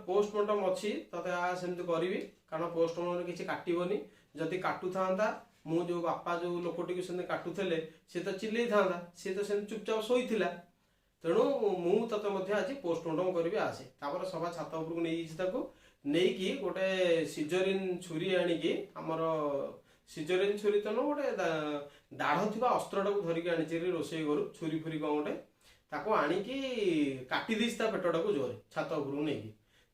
Postmortem ଅଛି, ତତେ ସେମିତି କରିବି, କାରଣ ପୋଷ୍ଟମର୍ଟମରେ କିଛି କାଟିବନି। ଯଦି କାଟୁଥାନ୍ତା, ମୁଁ ଯୋଉ ବାପା ଯୋଉ ଲୋକଟିକୁ ସେମିତି କାଟୁଥିଲେ, ସେ ତ ଚିଲେଇଥାନ୍ତା, ସିଏ ତ ସେମିତି ଚୁପଚାପ ଶୋଇଥିଲା। ତେଣୁ ମୁଁ ତତେ ମଧ୍ୟ ଆଜି ପୋଷ୍ଟମର୍ଟମ କରିବି, ଆସେ। ତାପରେ ସଭା ଛାତ ଉପରକୁ ନେଇଯାଇଛି ତାକୁ, ନେଇକି ଗୋଟେ ସିଜରିନ୍ ଛୁରୀ ଆଣିକି, ଆମର ସିଜରିନ୍ ଛୁରୀ ତ ନୁହଁ, ଗୋଟେ ଦାଢ଼ ଥିବା ଅସ୍ତ୍ରଟାକୁ ଧରିକି ଆଣିଛି ରୋଷେଇ ଘରୁ, ଛୁରୀ ଫୁରୀ କଣ ଗୋଟେ, ତାକୁ ଆଣିକି କାଟି ଦେଇଛି ତା ପେଟଟାକୁ ଜୋରେ। ଛାତ ଉପରକୁ ନେଇକି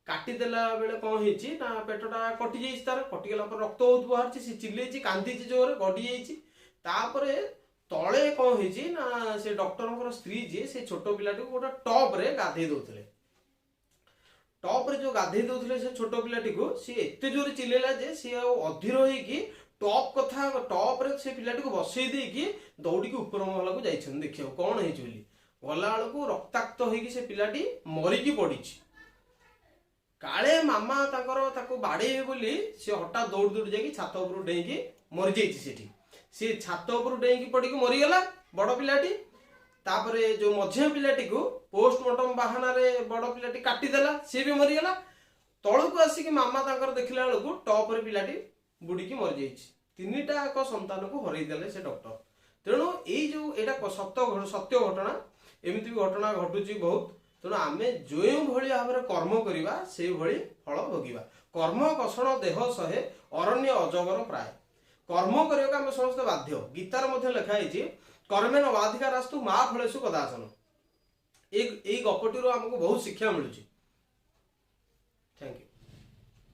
କାଟିଦେଲା ବେଳେ କଣ ହେଇଛି ନା ପେଟଟା କଟି ଯାଇଛି ତାର। କଟିଗଲା ପରେ ରକ୍ତ ବହୁତ ବାହାରିଛି, ସେ ଚିଲେଇଛି, କାନ୍ଦିଛି ଜୋରେ, ଗଡି ଯାଇଛି। ତାପରେ ତଳେ କଣ ହେଇଛି ନା ସେ ଡକ୍ଟରଙ୍କର ସ୍ତ୍ରୀ ଯିଏ, ସେ ଛୋଟ ପିଲାଟିକୁ ଗୋଟେ ଟପରେ ଗାଧେଇ ଦଉଥିଲେ। ଟପରେ ଯୋଉ ଗାଧେଇ ଦଉଥିଲେ ସେ ଛୋଟ ପିଲାଟିକୁ, ସିଏ ଏତେ ଜୋରେ ଚିଲେଇଲା ଯେ ସିଏ ଆଉ ଅଧୀର ହେଇକି ଟପ୍ କଥା ଟପରେ ସେ ପିଲାଟିକୁ ବସେଇ ଦେଇକି ଦୌଡ଼ିକି ଉପର ମହଲାକୁ ଯାଇଛନ୍ତି ଦେଖିବାକୁ କଣ ହେଇଛି ବୋଲି। ଗଲା ବେଳକୁ ରକ୍ତାକ୍ତ ହେଇକି ସେ ପିଲାଟି ମରିକି ପଡିଛି। କାଳେ ମାମା ତାଙ୍କର ତାକୁ ବାଡେଇବେ ବୋଲି ସେ ହଠାତ୍ ଦୌଡ଼ି ଦୌଡ଼ି ଯାଇକି ଛାତ ଉପରୁ ଡେଇଁକି ମରିଯାଇଛି ସେଠି। ସିଏ ଛାତ ଉପରୁ ଡେଇଁକି ପଡିକି ମରିଗଲା ବଡ ପିଲାଟି। ତାପରେ ଯୋଉ ମଝିଆ ପିଲାଟିକୁ ପୋଷ୍ଟମର୍ଟମ ବାହାନାରେ ବଡ ପିଲାଟି କାଟିଦେଲା, ସିଏ ବି ମରିଗଲା। ତଳକୁ ଆସିକି ମାମା ତାଙ୍କର ଦେଖିଲା ବେଳକୁ ଟପରେ ପିଲାଟି ବୁଡିକି ମରିଯାଇଛି। ତିନିଟା ଯାକ ସନ୍ତାନକୁ ହରେଇ ଦେଲେ ସେ ଡକ୍ଟର। ତେଣୁ ଏଇ ଯୋଉ ଏଇଟା ସତ ସତ୍ୟ ଘଟଣା, ଏମିତି ବି ଘଟଣା ଘଟୁଛି ବହୁତ। ତେଣୁ ଆମେ ଯେଉଁଭଳି ଭାବରେ କର୍ମ କରିବା, ସେଇଭଳି ଫଳ ଭୋଗିବା। କର୍ମ କଷଣ ଦେହ ସହେ ଅରଣ୍ୟ ଅଜଗର ପ୍ରାୟ। କର୍ମ କରିବାକୁ ଆମେ ସମସ୍ତେ ବାଧ୍ୟ। ଗୀତାରେ ମଧ୍ୟ ଲେଖା ହେଇଛି, କର୍ମେଣ ବାଧିକା ରାସ୍ତୁ ମା ଫଳେଷୁ କଦାଚନ। ଏଇ ଗପଟିରୁ ଆମକୁ ବହୁତ ଶିକ୍ଷା ମିଳୁଛି।